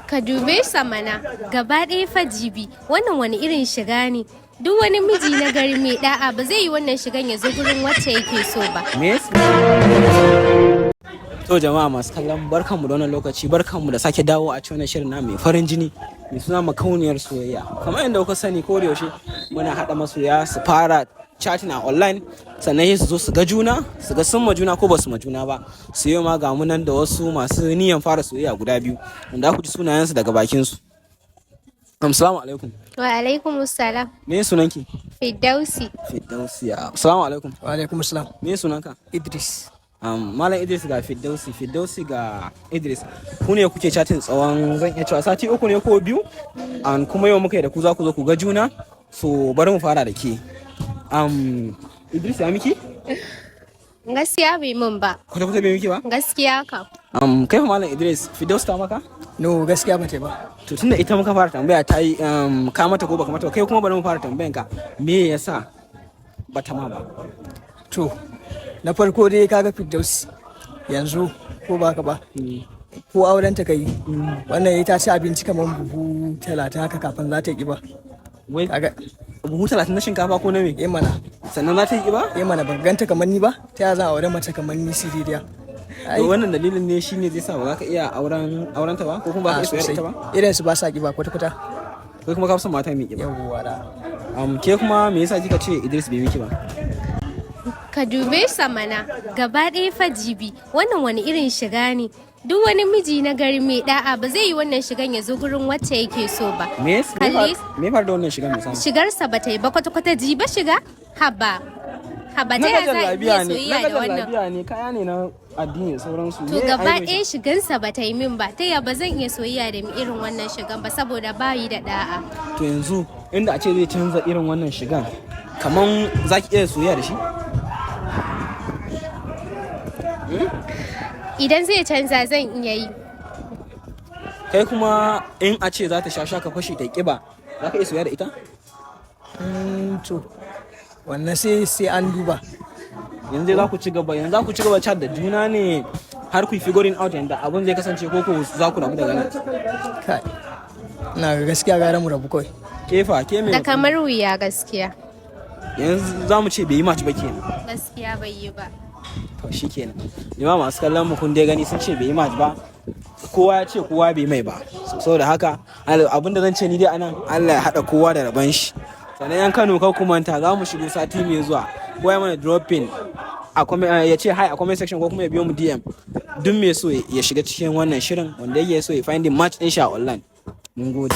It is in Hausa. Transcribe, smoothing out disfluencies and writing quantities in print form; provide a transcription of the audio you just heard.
Ka dube sa mana, gaba ɗaya fa jibi, wannan wani irin shiga ne? Duk wani miji na gari mai da'a ba zai yi wannan shigan ya zo gurin wacce yake so ba. Me? To jama'a masu kallon, barkanmu da wannan lokaci, barkanmu da sake dawo a cikin shirin na mai farin jini mai suna Makauniyar Soyayya. Kamar yadda kuka sani, ko da yaushe muna haɗa masoya su fara chatting a online, sannan sai su zo su ga juna, su ga sun ma juna ko ba su ma juna ba. Su yau ma ga mu nan da wasu masu niyan fara soyayya guda biyu, wanda ku ji sunayensu daga bakin su. Assalamu alaikum. Wa alaikum salam. Me sunanki? Firdausi. Firdausi. Assalamu alaikum. Wa alaikum salam. Me sunanka? Idris. Malam Idris ga Firdausi, Firdausi ga Idris. Ku ne kuke chatting tsawon, zan iya cewa, sati 3 ne ko 2? Kuma yau muka yi da ku za ku zo ku ga juna. So bari mu fara da ke. Idris ya miki? Gaskiya bai mun ba. Kwata kwata bai miki ba? Gaskiya kam. Kai fa, Malam Idris, Firdausi ta maka? No, gaskiya ba ta yi ba. To tunda ita muka fara tambaya ta yi, ka mata ko baka mata ba, kai kuma bari mu fara tambayan ka. Me yasa bata ma ba? To, na farko dai kaga Firdausi yanzu, ko ba ka ba? Ko auren ta kai, wannan ya ta ci abinci kamar buhu 30 haka kafin za ta yi ƙiba. Wai Kaga buhu 30 na shinkafa ko na me? Eh mana. Sannan za ta yi ƙiba? Eh mana, ban ganta kamar ni ba, ta ya zan aure mace kamar ni siririya? Ai, To wannan dalilin ne shine zai sa ba za ka iya auren ta ba, ko kuma ba a ka iya soyayya da sosai. ita ba? Irin su ba sa ƙiba kwata kwata. Kai kuma ka fi son mata mai ƙiba. Yawwa da. Ke kuma me yasa kika ce Idris bai miki ba? Ka dube sa mana, gaba ɗaya fa jibi, wannan wani irin shiga ne? Duk wani miji na gari mai da'a ba zai yi wannan shigan ya zo gurin wacce yake so ba. Me faru da wannan shigan misali? Shigarsa ba ta yi ba kwata kwata, jiba shiga? Haba. Haba, ta ya za a iya ne, soyayya na da wannan? labiya ne, kaya ne na addini da sauransu. To Me gaba aibin shi? ɗaya shigansa ba ta yi min ba. Ta ya ba zan iya soyayya da irin wannan shigan ba, saboda bayi da da'a. To yanzu inda a ce zai canza irin wannan shigan, kaman za ki iya soyayya da shi? Idan zai canza, zan iya yi. Kai kuma, in a ce za ta sha shaka fashe ta kiba, za ka iya soyayya da ita? To, wannan sai an duba. Yanzu dai za ku ci gaba, yanzu za ku ci gaba chat da juna ne har ku yi figuring out yanda abun zai kasance, ko ko za ku rabu daga nan? Kai. Ina ga gaskiya gara mu rabu kawai. Kefa ke me? Da kamar wuya gaskiya. Yanzu za mu ce bai yi match ba kenan. Gaskiya bai yi ba. To shikenan. Jama'a masu kallon mu, kun dai gani, sun ce bai yi match ba. Kowa ya ce kowa bai mai ba. So, saboda haka abin da zan ce ni dai anan, Allah ya haɗa kowa da rabon shi. Sannan yan Kano, kar ku manta, za mu shigo sati mai zuwa. Kowa ya mana dropping a comment, ya ce hi a comment section ko kuma ya biyo mu DM. Duk mai so ya shiga cikin wannan shirin, wanda yake so ya finding match ɗin shi a online. Mun gode.